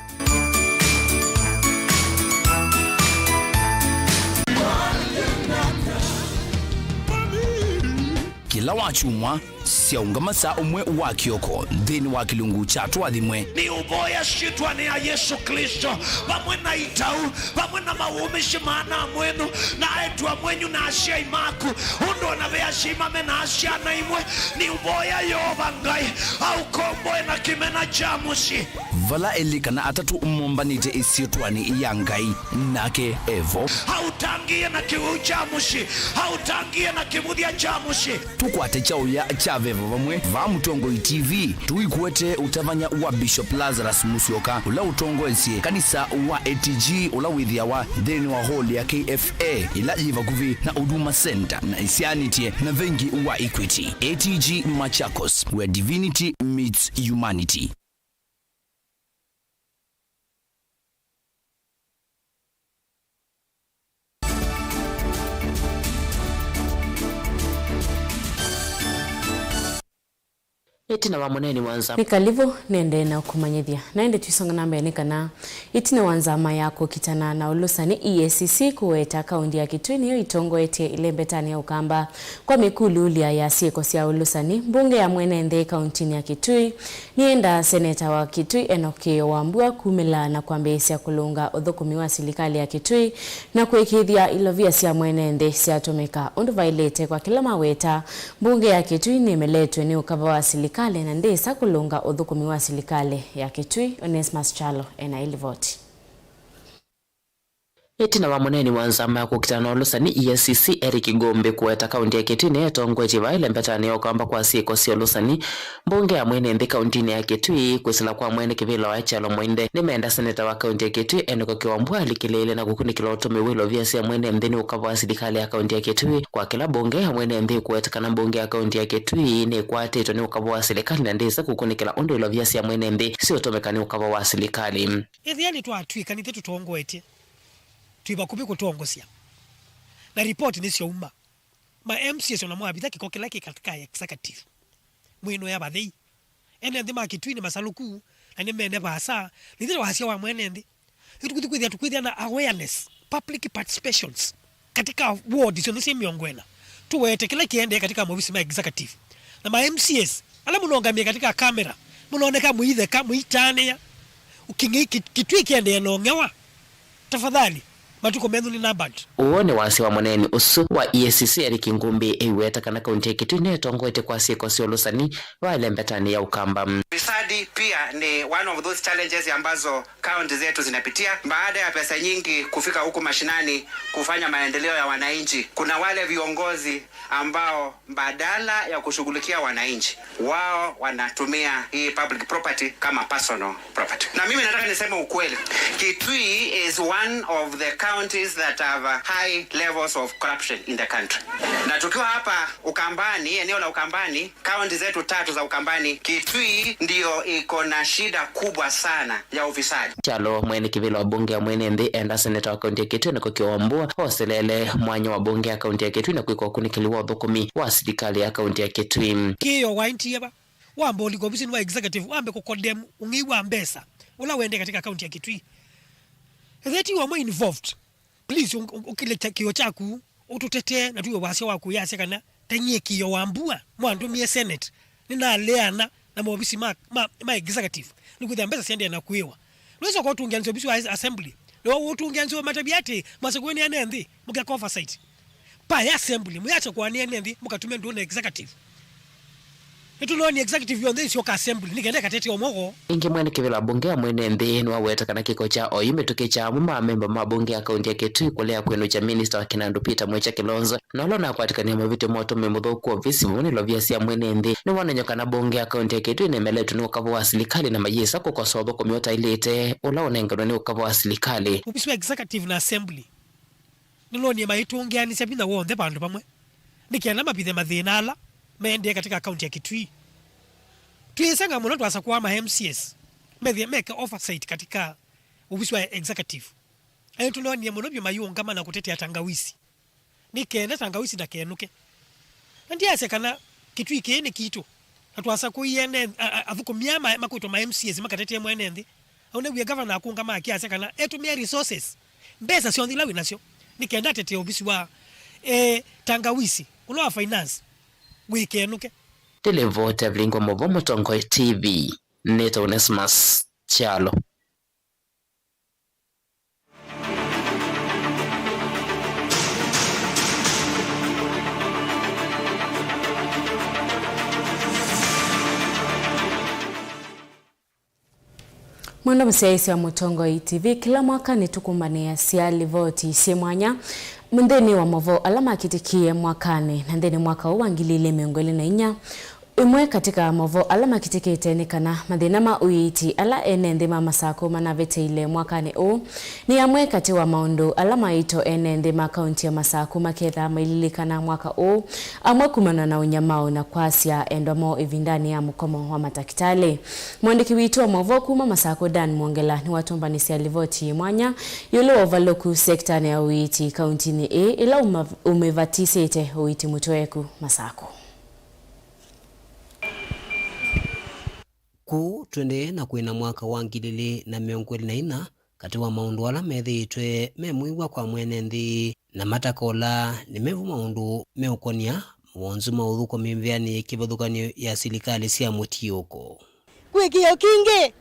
Kĩla wakyumwa, syaũngama saa ũmwe wa kĩoko nthĩnĩ wa kĩlungu kya Tũathimwe. Nĩũvoya syĩtwanĩ ya Yesũ Klĩsto, vamwe na itau, vamwe na mawũmĩsye ma ana mwenyu, na aĩtu amwenyu, na asyai maku, ũndũ o na ve asyai mame na syana imwe. Nĩũvoya Yeova Ngai aũkomboe na kĩmena kya mũsyĩ. Vala elĩ kana atatũ mombanĩte ĩsyĩtwanĩ ya Ngai, nake e vo. Aũtangĩĩe na kĩwĩu kya mũsyĩ, aũtangĩĩe na kĩvũthya kya mũsyĩ. Tũkwate kyaũya kya veva vamwe vaa Mũtongoi T V. Tũikwete ũtavany'a wa Bishop Lazarus Musyoka, ũla ũtongoesye kanisa wa A T G, ũla wĩthĩawa nthĩnĩ wa hall ya K F A, ĩla yĩ vakuvĩ na Huduma Center na ĩsyaanĩtye na vengi wa Equity. A T G Machakos, where divinity meets humanity. Ĩtina wa mũneeni wa nzama. Nĩ kalivũ nĩendee na ũkũmanyĩthya. Na ĩndĩ twisonga na mbee nĩ kana ĩtina wa nzama ya kũkitana na ũlũsani, E A C C, kũweta kaunti ya Kitui nĩyo ĩtongoetye ĩlembetanĩ ya Ũkamba kwa mĩkũlũlya ya syĩko sya ũlũsani, mbunge ya mwene nthĩ kauntinĩ ya Kitui nĩyendaa seneta wa Kitui Enock Kĩĩo Wambua kumĩla na kwambĩĩsya kũlũnga ũthũkũmi wa silikalĩ ya Kitui na kũĩkĩĩthya ilovia sya mwene nthĩ syatũmĩka ũndũ vaĩlĩte. Kwa kĩla maweta, mbunge ya Kitui nĩmeletw'e nĩ ũkava wa silikalĩ na ndĩsa kũlũnga ũthũkũmi wa silikalĩ ya Kitui. Onesmus Kyalo ena ĩlivoti. Ĩtina wa mũneeni wa nzama ya kũkitana na ũlũsani, E A C C, Eric Ngũmbĩ kũweta kaunti ya Kitui nĩyetongoetye vaa ĩlembetanĩ ya ũkamba kwa syĩko sya ũlũsani, mbunge ya mwene nthĩ kauntinĩ ya Kitui kwĩsĩla kwa mwene kĩvĩla wa kyalo Mwende nĩmenda seneta wa kaunti ya Kitui Enock Kiwambua alikĩlĩĩle na kũkunĩkĩla ũtũmĩi wa ilovia sya mwene nthĩ nĩ ũkava wa silikalĩ ya kaunti ya Kitui. Kwa kĩla mbunge ya mwene nthĩ ĩkũweta kana mbunge ya kaunti ya Kitui nĩkwatĩtwe nĩ ũkava wa silikalĩ na ndĩsa kũkunĩkĩla ũndũ ilovia sya mwene nthĩ siũtũmĩka nĩ ũkava wa silikalĩ. Ĩthĩa nĩtwatw'ĩka nithyĩ tũtongoetye, twĩ vakuvĩ kũtongosya, na ripoti nĩsyauma, ma M C As ona mwavitha kĩko kĩla kĩ katika executive, mwĩnoya vathei. Ene nthĩ ma Kitui nĩ masalũku, na nĩ mene vaasa, nithyĩ wasya wa mwene nthĩ. Yu tũkwĩthĩa, tũkwĩthĩa na awareness, public participations katika ward syonthe syĩ mĩongo ĩna. Tũwete kĩla kĩendee katika maovisi ma executive. Na ma M C As, ala mũnongamie katika kamera, mũnoneka mũitheka, mũitanĩa. Ũking'ei kĩ-, Kitui kĩendee na ũng'ewa. Tafadhali, matukũ menyu nĩ numbered. Ũũ nĩ wasya wa mũneeni ũsu wa E A C C Eric Ngũmbĩ ĩiweta kana kaunti ya Kitui nĩtongoete kwa syĩko sya ũlũsani vaa ĩlembetanĩ ya ũkamba. Ufisadi pia ni one of those challenges ambazo kaunti zetu zinapitia. Baada ya pesa nyingi kufika huku mashinani kufanya maendeleo ya wananchi, kuna wale viongozi ambao badala ya kushughulikia wananchi, wao wanatumia hii public property kama personal property. Na mimi nataka niseme ukweli, Kitui is one of the counties that have high levels of corruption in the country. Na tukiwa hapa Ukambani, eneo la Ukambani, kaunti zetu tatu za Ukambani, Kitui ndio iko na shida kubwa sana ya ufisadi. Kyalo, mwene kĩvĩla wa mbunge ya mwene nthĩ enda seneta wa kaunti ya Kitui Enock Kiwambua oselele mwanya wa mbunge ya kaunti ya Kitui na kwĩka ũkunĩkĩli wa ũthũkũmi wa silikalĩ ya kaunti ya Kitui. Kĩo waintie va, wamba ũlika ovisinĩ wa executive, wambe kũcondemn ũng'ei wa mbesa ũla wende katika kaunti ya Kitui. Ethĩwa ti wamwe involved, please, ũ-, ũ-, ũkĩle kya-, kĩo kyaku, ũtũtetee, na tuwe wasya waku yasya kana tanyie kĩo wa mbua, mwandũmie Senate, nĩnaleana na maovisi ma, ma, ma executive, nĩkwĩthĩa mbesa siendee na kũĩwa. Nũisoka ũtũngĩanĩsya ovisi wa assembly, nĩwe ũtũngĩanĩsya matavya atĩ, mwasakũanĩa ene nthĩ, mũkeka oversight. Paya assembly, mũyasakũanĩa ene nthĩ, mũkatume ndũũ na executive. Nĩtũnonie executive yonthe ĩsyoka assembly, nĩ kenda ĩkatetee ũmwe woo. Ĩngĩ mwene kĩvĩla mbunge ya mwene nthĩ nĩwaweta kana kĩko kya oyu mĩtũkĩ kya amwe ma amemba ma mbunge ya kaunti ya Kitui kũlea kwĩnũkya minista wa kĩnandũ Peter Mwĩkya Kilonzo, na ũla ũnakwatĩkanie mavĩtyo ma ũtũmĩi mũthũku wa ovisi vamwe na ilovia sya mwene nthĩ, nĩwonany'a kana mbunge ya kaunti ya Kitui nĩmeletwe nĩ ũkava wa silikalĩ na mayĩsa kũkosoa ũthũkũmi ũtaĩlĩte ũla ũnenganwe nĩ ũkava wa silikalĩ. Ovisi wa executive na assembly nĩnonie maitũngĩanĩsya vinya w'onthe vandũ vamwe, nĩ kenda mavithe mathĩna ala maendee katika kaunti ya Kitui. Twĩseng'a mũno twasakũa ma M C As methĩe meke oversight katika ovisi wa executive. Aĩ tũnonie mũno vyũ mayĩũngama na kũtetea Tangawisi, nĩ kenda Tangawisi ndakenũke. Na ndyasya kana Kitui kĩĩ nĩ kitũ. Na twasakũie ene, a, a, athũkũmi aa ma-, makwĩtwa ma M C As makatetee mwene nthĩ. Au nĩwie gavana akũngama akĩasya kana etũmĩe resources, mbesa syonthe ila wĩ nasyo, nĩ kenda atetee ovisi wa, eh, Tangawisi, ũla wa finance, wĩkenũke. Ndĩlivoti ya Vilingi wa Mauvoo Mũtongoi T V, nĩtawa Onesmus Kyalo. Mwendwa mũsyaĩĩsya wa Mũtongoi T V, kĩla mwaka nĩtũkũmbanĩasya livoti syĩ mwanya nthĩnĩ wa maũvoo ala makĩtĩkĩe mwakanĩ, na nthĩnĩ mwaka ũũ wa ngili ilĩ mĩongo ĩlĩ na inya, ĩmwe katĩ ka maũvoo ala makĩtĩkĩte nĩ kana mathĩna ma ũiiti ala ene nthĩ ma Masakũ manaveteile mwakanĩ ũũ nĩ amwe katĩ wa maũndũ ala maito ene nthĩ ma kaunti ya Masakũ makethaa maililikana mwaka ũũ, amwe kumana na ũnyamao na kwasya endwa moo ĩvindanĩ ya mũkomo wa matakĩtalĩ. Mwandĩki witũ wa maũvoo kuma Masakũ, Dan Mwongela, nĩwatũmbanĩsya livoti yĩ mwanya ĩũlũ wa ũvalũku sektanĩ ya ũiiti kauntinĩ ĩĩ, ĩla ũma-, ũmĩvatisĩte ũiiti mũtweeku Masakũ. Kũu tũendee na kwĩna mwaka wa ngili ilĩ na mĩongo ĩlĩ na inya, katĩ wa maũndũ ala methĩĩtwe me mũiwa kwa mwene nthĩ na matakola nĩ mevo maũndũ meũkonia mawonzu ma ũthũkũmi mĩvĩanĩ ya kĩvathũkany'o ya silikalĩ sya mũtiũko. Kwĩ kĩo kingĩ!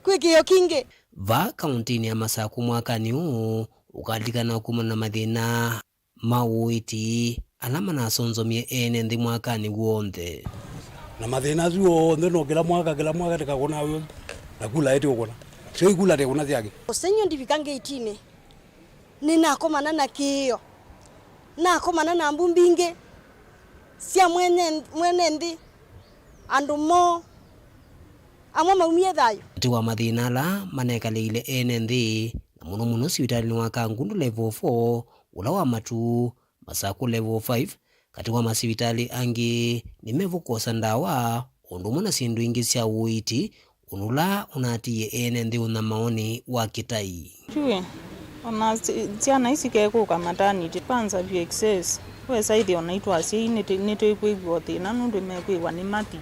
Kwĩ kĩo kingĩ! Vaa kauntinĩ ya Masakũ mwakanĩ ũũ, ũkalilikana kumana na mathĩna ma ũiiti ala manasonzomie ene nthĩ mwakanĩ w'onthe. Na mathĩna asu onthe no kĩla mwaka, kĩla mwaka tĩkakũna w'o, na kula ĩtĩ ũkũna. Sio ikula tĩkũna syake. Ũsengy'o ndivika ngetinĩ. Nĩnakomana na kĩĩo. Nakomana na mbu mbingĩ sya mwene, mwene nthĩ, andũ moo, amwe maumie thayũ. Katĩ wa mathĩna ala manekalĩile ene nthĩ, na mũno mũno sivitalĩnĩ wa Kangundo Level four, ũla wa Matuu, Masakũ Level five, katĩ wa masivitalĩ angĩ nĩ mevo kwosa ndawa, o ũndũ ũmwe na syĩndũ ingĩ sya ũiiti, ũndũ ũla ũnatiie ene nthĩ ũnyamaonĩ wa kĩtai. Sure. Ona si-, syana isi kekũka maternity, kwanza V X S, wesa ĩthĩa ona itũ asyai nĩtũ-, nĩtũikwĩw'a o thĩna nũndũ mekwĩw'a nĩ mati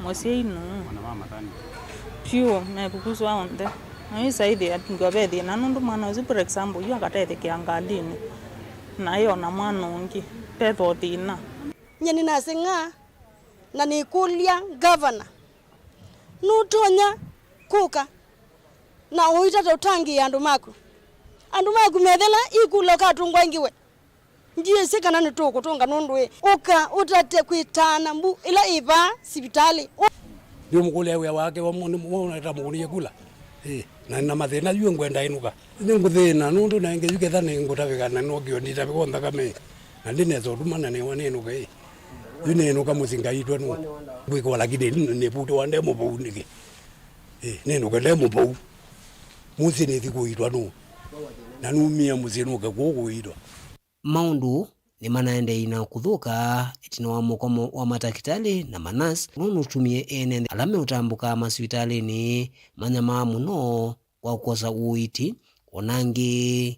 mũsyai nũũ. Ona ma maternity. Sure, mekukuswa onthe. Na wesa ĩthĩa ndio ve thĩna nũndũ mwana ũsu, for example, yu akatethekea ngalĩnĩ. Na ĩ ona mwana ũngĩ, tetho thĩna. Nyie nĩnaseng'a na nĩkũlya ngavana, nũtonya kũka na ũitate ũtangĩĩa andũ maku? Andũ maku methela ikula ũkatũngwa ĩngĩ we? Ndyĩsĩ kana nĩtũkũtũnga nũndũ ĩ, ũka ũtate kwĩtaana mbu ĩla ĩvaa sivitalĩ. Ũ- Nĩũmũkũlĩa wĩa wake wa mũ-, nĩ mũ-, nĩtamũkũnĩie kula. Ĩ, na, na mathĩna yu ngwenda ĩnũka. Nĩngũthĩna nũndũ nenge yu ketha nĩngũtavĩka na nokĩo nditavĩka o nthakame. Na ndinesa ũtuma na nĩwa nĩnũka ĩ. Yu nĩnũka mũsyĩ ngaitwa nũ. Ngwĩkwa lakini nĩ, nĩvutĩwa nde mũvau nĩkĩ? Ĩ, nĩnũka nde mũvau. Mũsyĩ nĩthi kũitwa nũ. Na numie mũsyĩ nũke kũũ kũitwa. Maũndũ nĩmanaendeei na kũthũka ĩtina wa mũkomo wa matakĩtalĩ na manasi, ũla ũnũtumie ene nthĩ ala meũtambũka masivitalĩnĩ manyamaa mũno kwa kwosa ũiiti, o na angĩ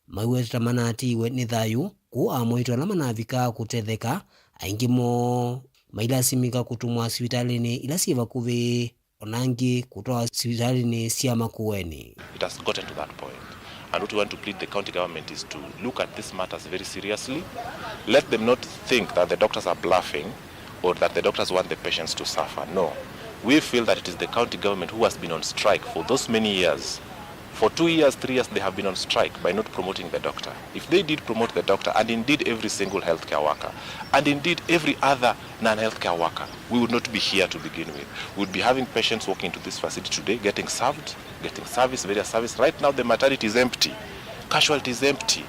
maiweta ta manatiiwe nĩ thayũ, kũu amwe aitũ ala manavika kũtetheka, aingĩ moo mailasimĩka kũtũmwa sivitalĩnĩ ila syĩ vakuvĩ, o na angĩ kũtwawa sivitalĩnĩ sya Makueni. It has gotten to that point. And what we want to plead the county government is to look at these matters very seriously. Let them not think that the doctors are bluffing or that the doctors want the patients to suffer. No. We feel that it is the county government who has been on strike for those many years. For two years, three years, they have been on strike by not promoting the doctor. If they did promote the doctor, and indeed every single healthcare worker, and indeed every other non-healthcare worker, we would not be here to begin with. We would be having patients walking into this facility today, getting served, getting service, various service. Right now, the maternity is empty. Casualty is empty.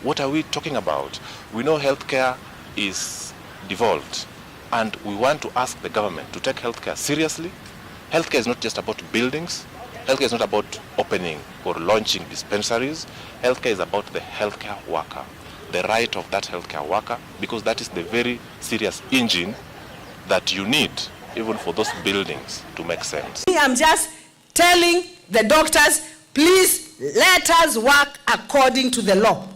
What are we talking about? We know healthcare is devolved, and we want to ask the government to take healthcare seriously. Healthcare is not just about buildings. Healthcare is not about opening or launching dispensaries. Healthcare is about the healthcare worker, the right of that healthcare worker, because that is the very serious engine that you need even for those buildings to make sense. Me, I'm just telling the doctors, please let us work according to the law.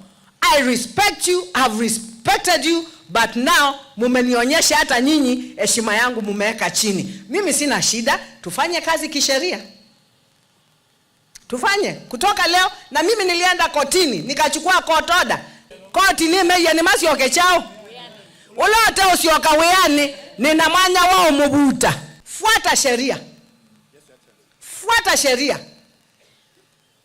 I respect you, have respected you, but now mumenionyesha hata nyinyi heshima yangu mumeweka chini. Mimi sina shida, tufanye kazi kisheria. Tufanye kutoka leo. Na mimi nilienda kotini, nikachukua court order. Koti nĩmeie nĩmasyoke kyaũ? Ũla ũteũsyoka wĩanĩ, nĩna mwanya wa ũmũvuta. Fuata sheria. Fuata sheria.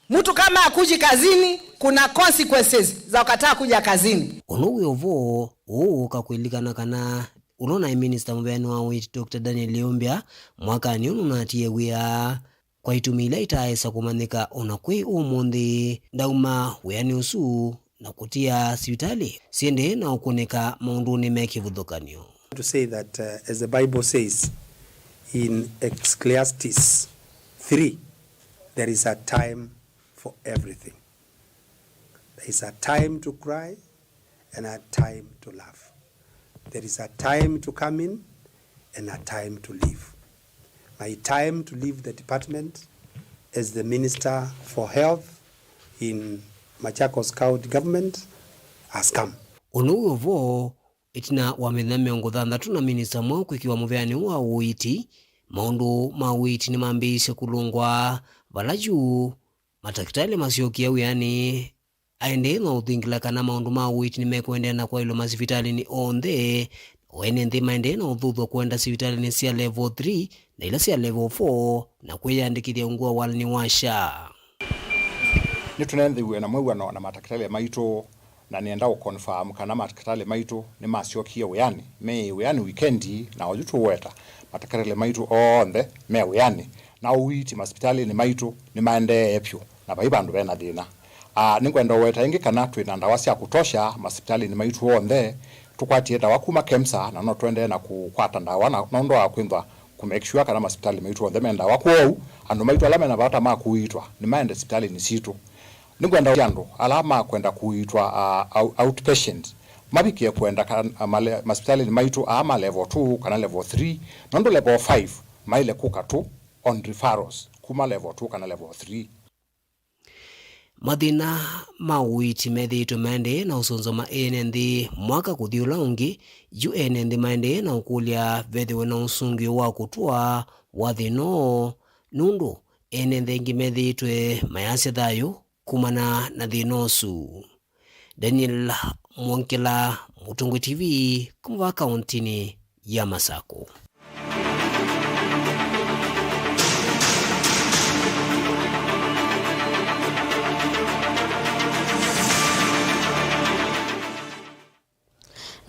Mtu kama hakuji kazini, kuna consequences za kukataa kuja kazini. Ũndũ wĩ ũvoo ũũ ũka kwĩlikana kana ũla ũnaĩ minista mũveani wa ũiiti Doctor Daniel Iumbya mwakanĩ ũũ nũnatie wĩa kwa itumi ila itaaĩsa kũmanyĩka o na kwĩ ũmũnthĩ, ndauma wĩanĩ ũsu na kũtia sivitalĩ siendee na ũkũnĩka maũndũnĩ me kĩvathũkany'o. To say that, uh, as the Bible says in Ecclesiastes three, there is a time for everything. There is a time to cry and a time to laugh. There is a time to come in and a time to leave. My time to leave the department as the Minister for Health in Machakos County Government has come. Ũndũ wĩ ũvoo, ĩtina wa mĩthenya mĩongo thanthatũ na minista mweũ kwĩkĩwa mũveanĩ wa ũiiti, maũndũ ma ũiiti nĩmambĩĩisye kũlũngwa, vala yu matakĩtalĩ masyokie wĩanĩ, aendee na ũthingila kana maũndũ ma ũiiti nĩmekũendeea na kwaĩlwa masivitalĩnĩ onthe, o ene nthĩ maendee na ũthuthw'a kwenda sivitalĩnĩ sya level three na ila sya level four na kwĩyandĩkĩthya ungu wa walani wa SHA. Nĩtũnenthĩw'e na mwĩw'ano na matakĩtalĩ maitũ, na nĩenda ũconfirm kana matakĩtalĩ maitũ nĩmasyokie wĩanĩ. Me wĩanĩ wikendi, na oyu tũweta matakĩtalĩ maitũ onthe me wĩanĩ, na ũiiti masivitalĩnĩ maitũ nĩmaendee vyũ, na vai vandũ vena thĩna. Ah, nĩngwenda ũweta ĩngĩ kana twĩ na ndawa sya kũtosha masipitalĩnĩ maitũ onthe. Tũkwatie ndawa kuma KEMSA, na no tũendee na kũkwata ndawa na, nũndũ wa kwĩthwa kũ make sure kana masipitalĩ maitũ onthe me ndawa. Kwoou, andũ maitũ ala mena vata ma kũiitwa nĩmaende sipitalĩnĩ sitũ. Nĩngwenda andũ ala makwenda kũiitwa, ah, out-, outpatient, mavikĩe kwenda ka-, male-, masipitalĩnĩ maitũ aa ma level two kana level three, nũndũ level five maĩle kũka tu on referrals kuma level two kana level three. Mathĩna ma ũiiti methĩĩtwe maendee na ũsũnzũma ene nthĩ mwaka kũthi ũla ũngĩ, yu ene nthĩ maendee na ũkũlya vethĩwe na ũsũngĩo wa kũtũa wa thĩna ũũ, nũndũ ene nthĩ aingĩ methĩĩtwe mayasya thayũ kumana na thĩna ũsu. Daniel Mwongela, Mũtũngũ T V, kuma vaa kaũntĩnĩ ya Masakũ.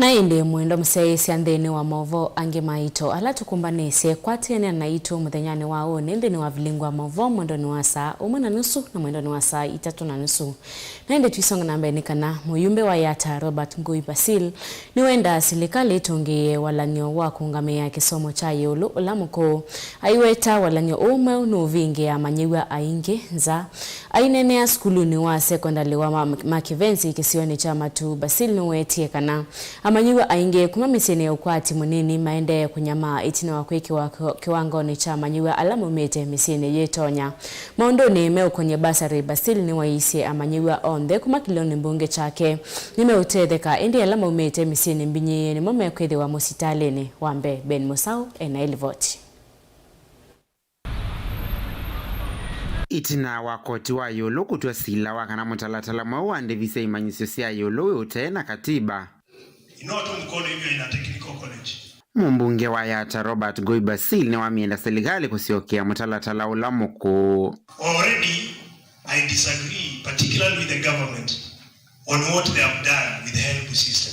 Na ĩndĩ mwendwa mũsyaĩĩsya nthĩnĩ wa maũvoo angĩ maitũ ala tũkũmbanĩsye, kwatĩanĩa naitũ mũthenyanĩ wa ũnĩ nthĩnĩ wa vilingu wa maũvoo mwendonĩ wa saa ũmwe na nusu na mwendonĩ wa saa itatũ na nusu. Na ĩndĩ twisonga na mbee nĩ kana mũyumbe wa Yatta Robert Ngũi Basil nĩwendaa silikalĩ ĩtũngĩĩe walany'o wa kũũngamĩa kĩsomo kya ĩũlũ ũla mũkũũ. Aiweta walany'o ũũ mweũ nũũvingĩa amanyĩw'a aingĩ nza. Aineenea sukulunĩ wa sekondalĩ wa Ma-, Makivenzi kĩsionĩ kya Matuu, Basil nĩweetie kana amanyĩw'a aingĩ kuma mĩsyĩnĩ ya ũkwati mũnini maendee kũnyamaa ĩtina wa kwĩkĩwa kĩ-, kĩwangonĩ kya amanyĩw'a ala maumĩte mĩsyĩnĩ yĩtonya. Maũndũnĩ meũkony'a basarĩ, Basil nĩwaisye amanyĩw'a onthe kuma kĩlĩonĩ mbunge kyake nĩmeũtetheka, ĩndĩ ala maumĩte mĩsyĩnĩ mbinyĩĩe nĩmo mekwĩthĩwa mũsitalĩnĩ wa mbee. Ben Mũsaũ ena ĩlivoti. Ĩtina wa koti wa ĩũlũ kũtw'a sila wa kana mũtalatala mweũ wa ndĩvi sya imanyĩsyo sya ĩũlũ wĩ ũtee na katiba, Inua tu mkono hivyo ina technical college. Mũmbunge wa Yatta Robert Ngũi Basil nĩwamĩenda silikalĩ kũsyokea mũtalatala ũla mũkũũ. Already, I disagree, particularly with the government, on what they have done with the help system.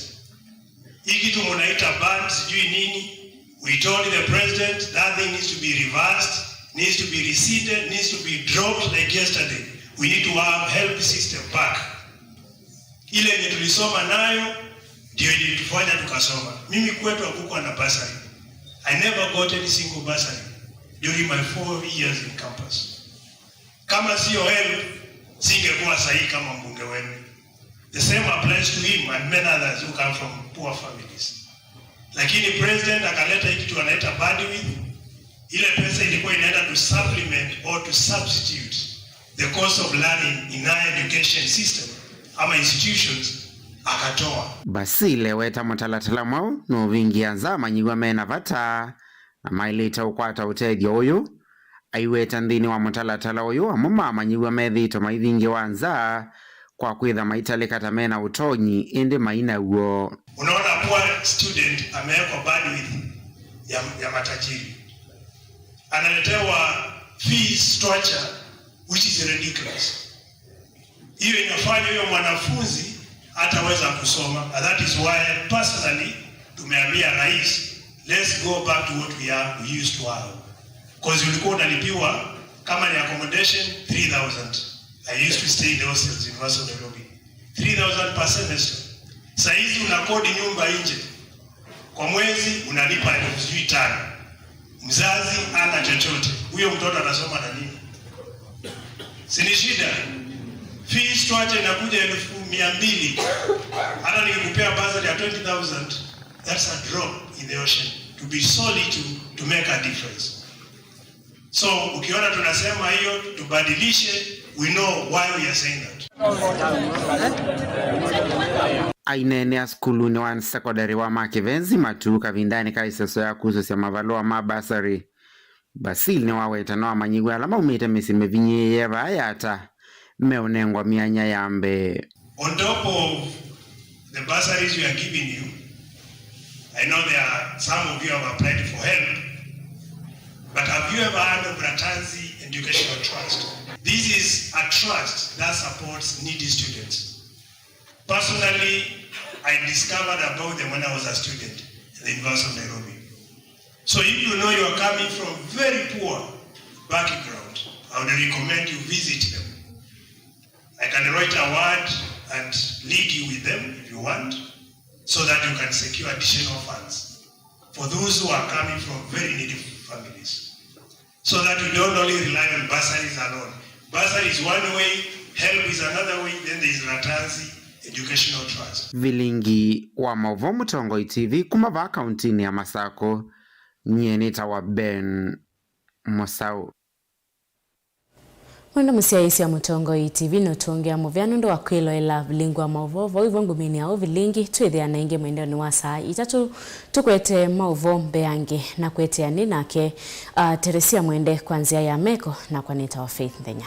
Hii kitu munaita ban sijui nini, we told the president that thing needs to be reversed, needs to be rescinded, needs to be dropped like yesterday. We need to have help system back. Ile yenye tulisoma nayo ndio ilitufanya tukasoma. Mimi kwetu hakukuwa na bursary. I never got any single bursary during my four years in campus. Kama sio help, singekuwa sahihi kama mbunge wenu. The same applies to him and many others who come from poor families. Lakini president akaleta hii kitu anaita bandwidth. Ile pesa ilikuwa inaenda to supplement or to substitute the cost of learning in higher education system ama institutions, akatoa. Basil eweta mũtalatala mweũ nũũvingĩa nza amanyĩw'a mena vata na maĩlĩte ũkwata ũtethyo ũyũ. Aiweta nthĩnĩ wa mũtalatala ũyũ, amwe ma amanyĩw'a methĩĩtwe maivingĩwa nza kwa kwĩtha maitalĩka ta mena ũtonyi, ĩndĩ mai naw'o. Unaona poor student amewekwa bandwidth ya, ya matajiri. Analetewa fees structure which is ridiculous. Hiyo inafanya huyo mwanafunzi hataweza kusoma. And that is why personally tumeambia rais, let's go back to what we are, we used to have. 'Cause ulikuwa unalipiwa kama ni accommodation three thousand. I used to stay in the hostels in University of Nairobi. Three thousand per semester. Saa hizi unakodi nyumba nje. Kwa mwezi unalipa elfu sijui tano. Mzazi hana chochote. Huyo mtoto atasoma na nini? Si ni shida? Fees structure inakuja elfu mia mbili. Hata nikikupea bursary ya twenty thousand, that's a drop in the ocean. To be so little to make a difference. So, ukiona tunasema hiyo, tubadilishe, we know why we are saying that. Aineenea sukulunĩ wa sekondalĩ wa Makivenzi Matuu kavindanĩ ka ĩseso ya kusũsya mavalũa ma bursary, Basil nĩwaweta no amanyĩw'a ala maumĩte mĩsyĩ mĩvinyĩĩe vaa Yatta meũnengwa myanya ya mbee. On top of the bursaries we are giving you, I know there are some of you have applied for help, but have you ever heard of Ratanzi Educational Trust? This is a trust that supports needy students. Personally, I discovered about them when I was a student at the University of Nairobi. So if you know you are coming from very poor background, I would recommend you visit them. I can write a word and lead you with them if you want, so that you can secure additional funds for those who are coming from very needy families, so that we don't only rely on bursaries alone. Bursary is one way, help is another way, then there is Ratanzi Educational Trust. Vilingi wa maũvoo Mũtongoi T V kuma vaa kauntinĩ ya Masakũ, nyie nĩtawa Ben Mũsaũ. Mwenda mũsyaĩĩsya Mũtongoi T V nũtũngĩa mũvea nũndũ wa kwĩloela vilingi wa maũvoo vau ĩvo ngũmĩnĩ ya ũvilingi. Twĩthĩana ĩngĩ mwendeonĩ wa saa itatũ, tũkwete maũvoo mbeange na kweteanĩ nake, ah, Teresia Mwende kwa nzĩa ya meko, nakwa nĩtawa Faith Nthenya.